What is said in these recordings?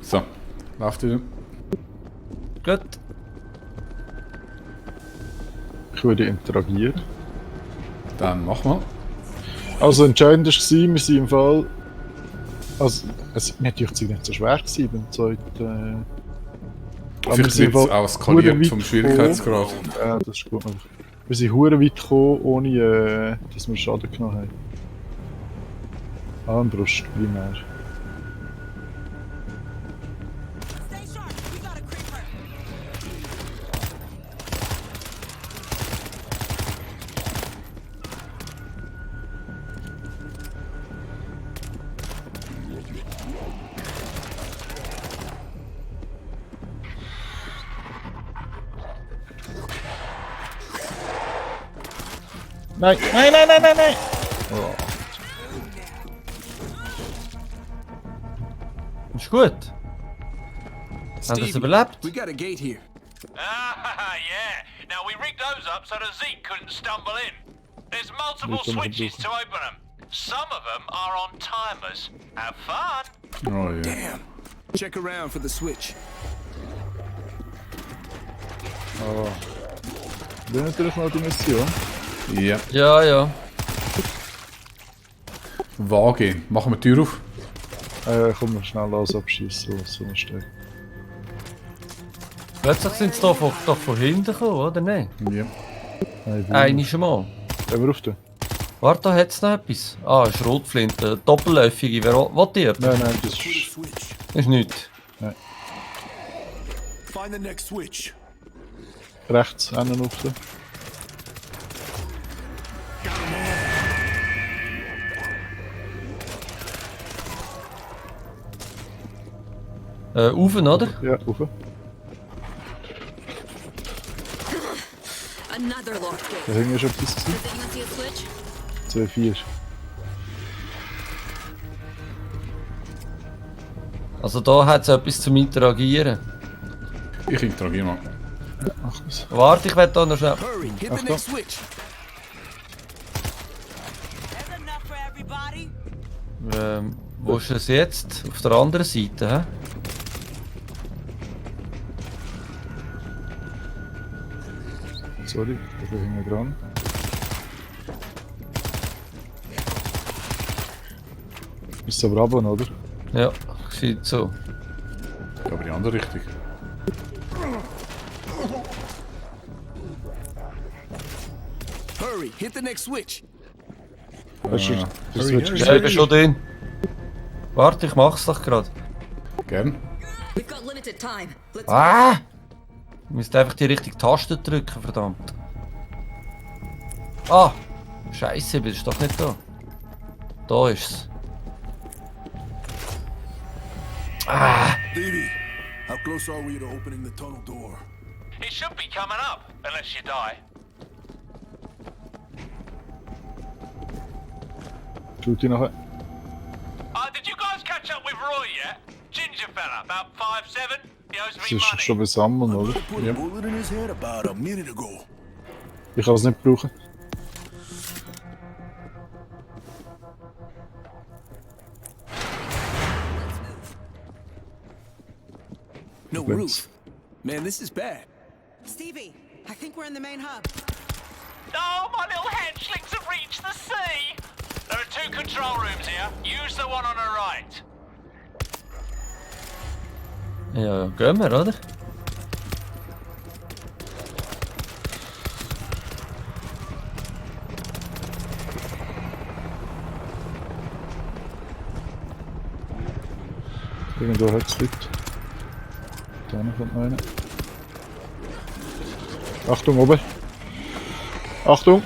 So, läuft wieder. Gut. Ich würde interagieren. Dann machen wir. Also entscheidend war, wir sind im Fall... Also, es war natürlich nicht so schwer gewesen beim zweiten... Vielleicht wird es auch skaliert vom Schwierigkeitsgrad. Ja, das ist gut möglich. Wir sind hure weit gekommen, ohne dass wir Schaden genommen haben. Armbrust primär. Nein, nein, nein, nein, nein, nein! Oh. Ist gut. Haben das Stevie, überlebt? we got a gate here. Ah, yeah. Now we rigged those up so that Zeke couldn't stumble in. There's multiple switches to open them. Some of them are on timers. Have fun. Oh ja. Damn. Check around for the switch. Oh. Das ist natürlich noch die Mission. Ja. Ja, ja. Waage. Machen wir die Tür auf. Komm mal schnell alles abschießen, was so steht. Plötzlich sind sie doch von hinten gekommen, oder nicht? Ja. Nein, Schon mal. Gehen wir auf den? Warte, da hat es noch etwas. Ah, Schrotflinte. Doppelläufige. Wer will die? Nein, nein, das Pull the ist... switch. Ist nichts. Find the next switch. Rechts, einen auf den. Ofen, oder? Ja, auf. Another locked gate. Da hängt ja schon etwas gewesen. Does anyone see a switch? 2, 4. Also da hat es etwas zum Interagieren. Ich interagiere mal. Ach was. Warte, ich werde da noch schnell... Hurry, hit the Achtung. next switch. There's enough for everybody. Wo ist es jetzt? Auf der anderen Seite, hä? Sorry, da hängen wir dran. Ist aber runter, oder? Ja, sieht so. Aber die andere Richtung. Hurry, hit the next switch. Das ist, das hurry, wird hurry. Ja, ich bin schon drin. Warte, ich mach's doch gerade. Gern. We've got limited time. Let's Ah! Ich müsste einfach die richtige Taste drücken, verdammt. Ah! Scheiße, bist doch nicht da. Da ist's. Ah! Stevie, how close are we to opening the tunnel door? It should be coming up, unless you die. Schaut die nachher. Did you guys catch up with Roy yet? Ginger fella, about 5'7". He owes Das me ist money. schon besammeln, oder? Put a bullet in his head about a minute ago. Ich kann es nicht brauchen. No Let's- roof. Man, this is bad. Stevie, I think we're in the main hub. Oh, my little hatchlings have reached the sea! There are 2 control rooms here. Use the one on the right. Ja, gehen wir, oder? Irgendwo hat es Leute. Da kommt noch einer. Achtung, oben! Achtung!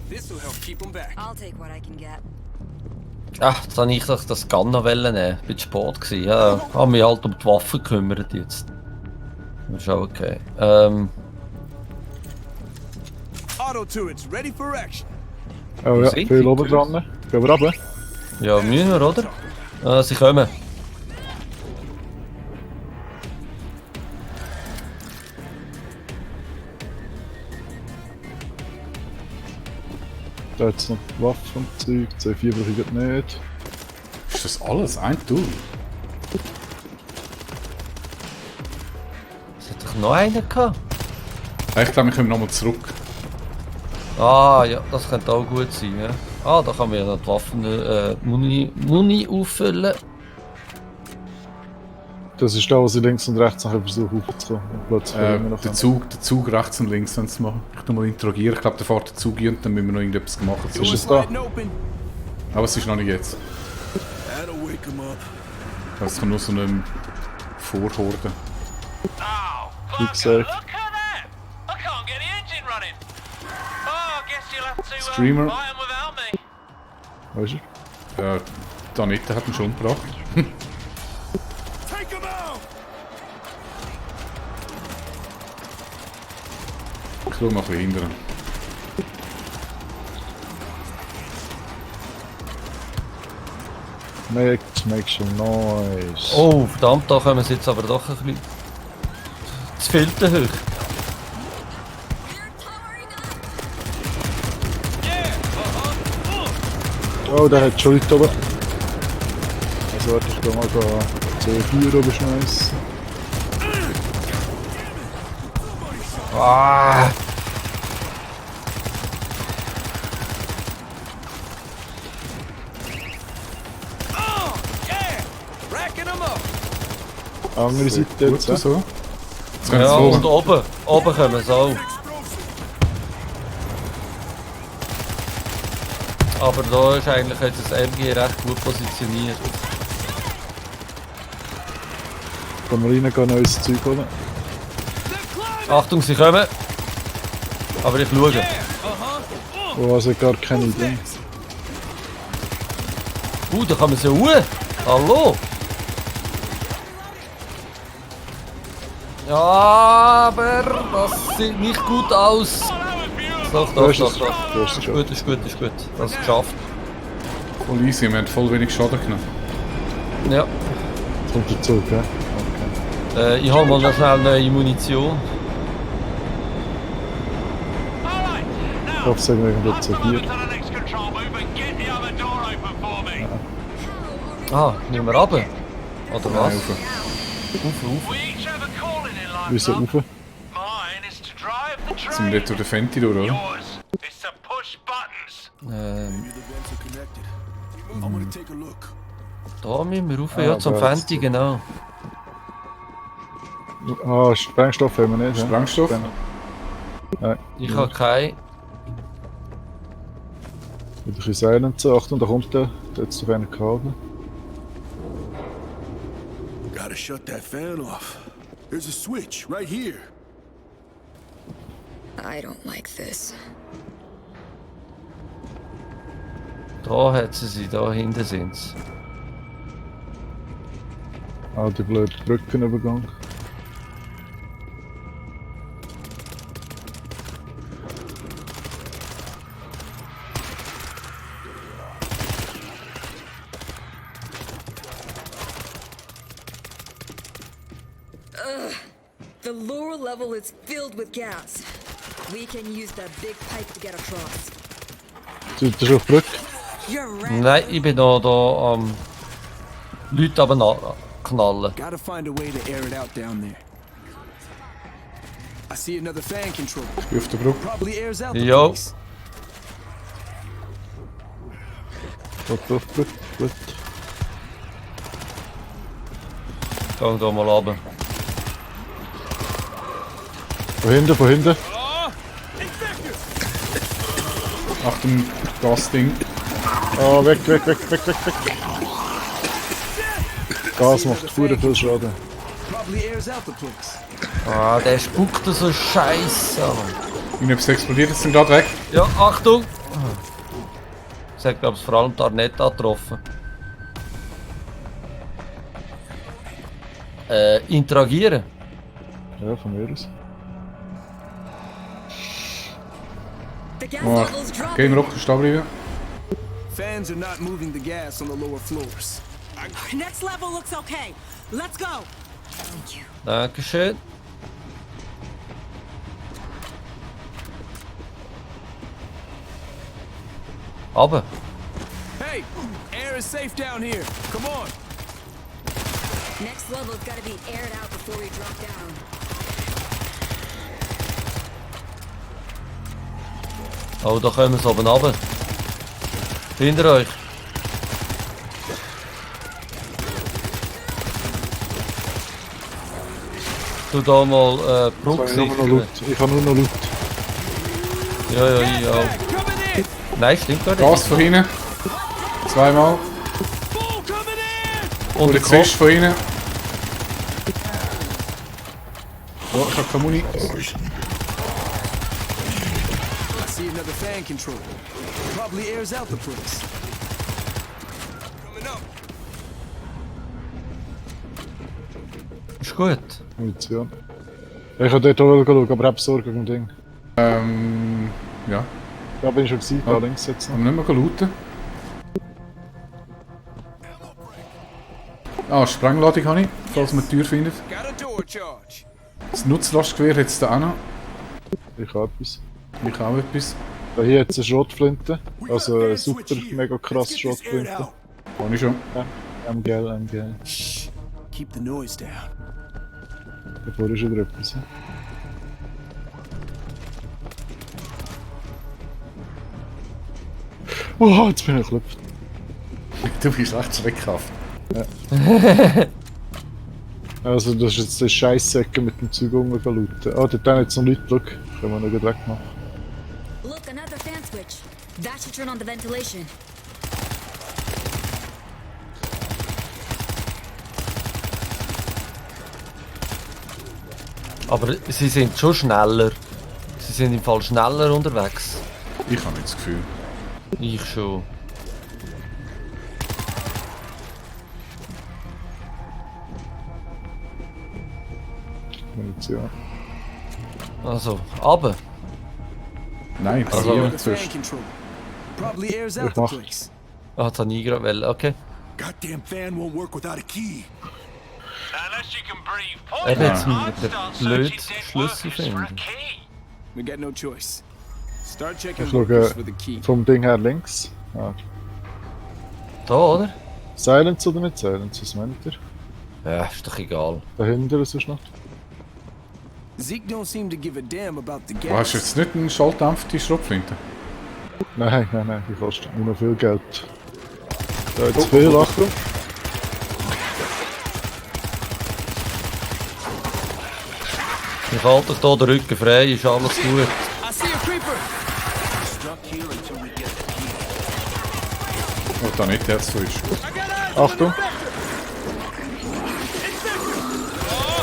This will help keep him back. I'll take what I can get. Ach, jetzt wollte ich doch das Gun noch nehmen. Bin zu spät gewesen. Ja, habe mich halt um die Waffe gekümmert jetzt. Das ist auch okay. Auto turrets ready for action. Oh ja, Sind viel die oben dran. Gehen wir runter? Ja, müssen wir, oder? Sie kommen. Da jetzt noch die Waffen und Zeug. C4 brauche ich grad nicht. Ist das alles? Ein Tool? Es hat doch noch einen gehabt. Ich glaube, wir kommen nochmal zurück. Ah, ja, das könnte auch gut sein, ja. Ah, da kann man ja noch die Waffen, Muni auffüllen. Das ist da, wo sie links und rechts nachher versuchen hochzukommen. Und plötzlich immer noch Der Zug rechts und links wollen sie machen. Ich tu mal interagieren. Ich glaube, der fährt der Zug ein und dann müssen wir noch irgendetwas machen. Ist es da? Aber es ist noch nicht jetzt. That'll wake him up. Das kann nur so eine Vorhorde. Oh, Wie fucker, gesagt. look at that! I can't get the engine running. Oh, I guess you'll have to Streamer. buy 'em without me. Weißt du? Danette hat ihn schon gebracht. Take him out! Ich schaue mal ein bisschen hindern. Make some noise. Oh, verdammt, da kommen sie jetzt aber doch ein bisschen zu viel hoch. Oh, der hat schon Leute oben. Also warte, ich geh mal C4 oben schmeißen. Ah, Andere Seite jetzt. Gut so. Jetzt können ja, sie und hoch. oben kommen sie auch. Aber da ist eigentlich jetzt das MG recht gut positioniert. Kann man rein, gehen neues Zeug holen. Achtung, sie kommen. Aber ich schaue. Oh, also gar keine Idee. Da kann man sie hoch. Hallo? Ja, aber das sieht nicht gut aus. Doch. Du hast Ist es gut. Das ist geschafft. Voll easy, wir haben voll wenig Schaden genommen. Ja. Kommt der Zug, ja? Okay. Ich hole mal noch schnell neue Munition. Alright, Ich now, hoffe, es haben irgendwo I'll come over C4. to the next control booth and get the other door open for me. Ah, müssen wir runter? Oder was? Nein, rauf. Auf. We each have a calling in life. Wieso love. rauf? Mine is to drive the Jetzt sind wir train. dort durch den Fenty durch, oder? Yours is to push buttons. Maybe the vents are connected. I'm gonna take a look. Da müssen wir rauf, ja, zum aber- Fenty, genau. Ah, Sprengstoff haben wir nicht. Sprengstoff? Nein. Ich habe keinen. Wieder ein bisschen Silence. Achtung, da kommt der. Da hat es doch einen Kabel. Gotta shut that fan off. There's a switch right here. I don't like this. Da hat sie, da hinten sind sie. Ah, die blöde Brückenübergang. The lower level is filled with gas. We can use that big pipe to get across. Du bist auf die Brücke. You're right. Nein, ich bin noch da am Leute knallen. Gotta find a way to air it out down there. I see another fan control. Ich bin auf der Brücke. Probably airs out the Yo. place. Auf die Brücke. Gut. Geh da mal runter. Von hinten, von hinten. Achtung, Gasding. Ah, weg. Gas macht verdammt viel Schaden. Probably airs out the place. Ah, der spuckt so scheiße. Irgendetwas explodiert jetzt gerade weg. Ja, Achtung! Das hat, glaube ich, vor allem die Arnetta getroffen. Interagieren. Ja, von mir aus. The gas Oh, level's dropping. gehen wir auch stehen bleiben. Fans are not moving the gas on the lower floors. Next level looks okay. Let's go. Thank you. Dankeschön. Aber. Hey, air is safe down here. Come on. Next level's gotta be aired out before we drop down. Oh, da kommen sie oben runter. Hinter euch. Du da mal Brücke Ich habe nur noch sichern. Loot. Ich habe nur noch Loot. Ja. Coming in. Nein, stimmt gar nicht. Gas von hinten. Zweimal. Bull coming in. Und der Polizist Kopf. von hinten. Oh, ich habe keine Muni. I see another fan control. Probably airs out the place. Coming up. Ist gut. Munition. Ich habe dort auch schauen, aber hab Sorge um Ding. Ja. Da bin ich schon gewesen, da links jetzt noch. Haben wir nicht mehr looten. Ah, Sprengladung habe ich, falls man die Tür findet. Got a door charge. Das Nutzlastgewehr hat es da auch noch. Ich habe etwas. Ich auch etwas. Da hier jetzt eine Schrotflinte. We got a Also eine fan super, switch here. mega krasse Let's get this aired Schrotflinte. out. Habe ich schon. MGL. Shh. Keep the noise down. Davor ist wieder etwas. Ja? Oh, jetzt bin ich geklopft. Du bist echt schreckhaft. Also das ist jetzt der Scheisssäcke mit dem Zeug rumgelooten. Ah, dort haben jetzt noch Leute, schau. Können wir noch gut wegmachen. Look, another fan switch. That should turn on the ventilation. Aber sie sind schon schneller. Sie sind im Fall schneller unterwegs. Ich habe nicht das Gefühl. Ich schon. Munition. Also, aber. Nein, das Also- also, Another fan zuerst. control. Probably airs out Ich the mach. place. Ah, das habe ich gerade wollen. Okay. Goddamn fan won't work without a key. Unless you can breathe Eben poison, jetzt müssen I'd wir start den blöden searching dead Schlüssel workers for a finden. key. We got no choice. Start checking Ich workers schaue for the key. vom Ding her links. Ah. Da, oder? Silence oder nicht Silence? Was meint ihr? Ja, ist doch egal. Dahinter ist es noch. Zeke don't seem to give a damn about the Du hast gas. jetzt nicht eine schalldämpfte Schrotflinte. Nein, die kostet nur noch viel Geld. Da jetzt viel Achtung. Ich halte euch hier den Rücken frei, ist alles gut. I see a creeper. Stuck here until we get the key. Oh, da nicht, der so ist. Achtung!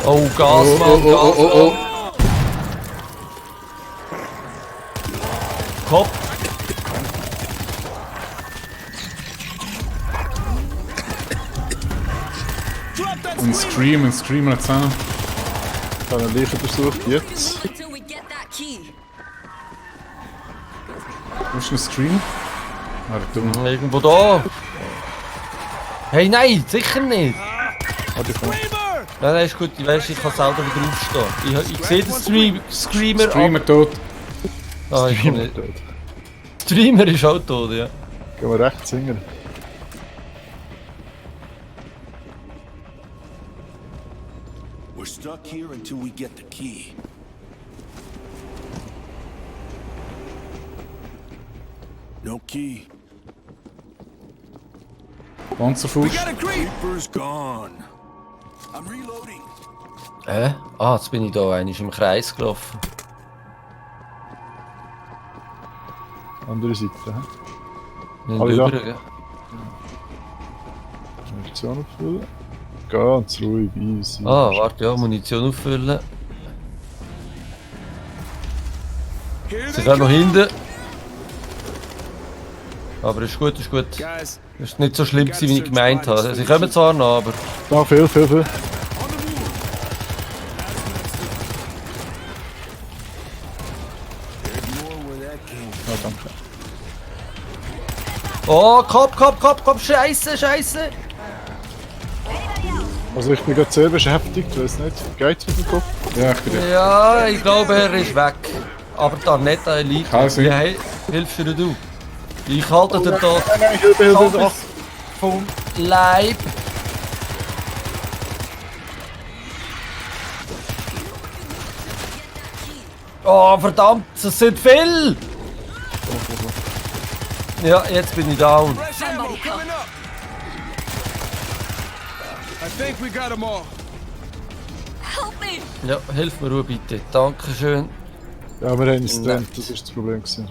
Oh, Gas, Mann, Gas, Mann. Kopf. Drop that Und screamer. Screamer zusammen. Ich habe einen Leichen versucht, jetzt. Until we get that key. Wo ist ein Screamer? Ah, der Dumme. Irgendwo da. Hey, nein, sicher nicht. Screamer. Nein, ist gut, ich weiss, ich kann selber wieder aufstehen. Ich sehe den Screamer, Screamer tot. Ah, ich komme nicht. Dort. Streamer ist auch tot, ja. Gehen wir rechts hingern. We're stuck here until we get the key. No key. Panzerfuß. Got a creep. Creeper's gone. I'm reloading. Ah, jetzt bin ich da einmal im Kreis gelaufen. Andere Seite. Hä? Nicht Alle da? über, ja. Munition auffüllen. Ganz ruhig, easy. Ah, warte, ja, Munition auffüllen. Here Sie they kommen noch come. hinten. Aber ist gut, ist gut. Guys, Ist nicht so schlimm gewesen, wie ich gemeint habe. Sie kommen zwar noch, aber... Da, viel. on the move. There's more where that came from. Ja, danke. Oh, Kopf, Scheiße! Also ich bin gerade sehr beschäftigt, weiß nicht. Geht's mit dem Kopf? Ja, ich bin der. Ja, ich glaube, er ist weg. Aber da nicht liegt. Kann sein. Wie hilfst du? Ich halte dir da Nein, Hilfe, Zombies ach, vom Leib. Oh, verdammt, das sind viel! Ja, jetzt bin ich down. Fresh ammo coming up. I think we got them all. Help me! Ja, hilf mir Ruhe bitte. Dankeschön. Ja, wir haben uns Nein. getrennt, das ist das Problem gewesen.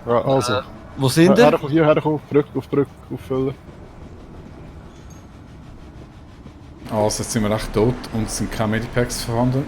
Ja, also. Wo sind ihr? Hierher kommen, auf Brücke, auffüllen. Also, jetzt sind wir echt tot und es sind keine Medipacks vorhanden.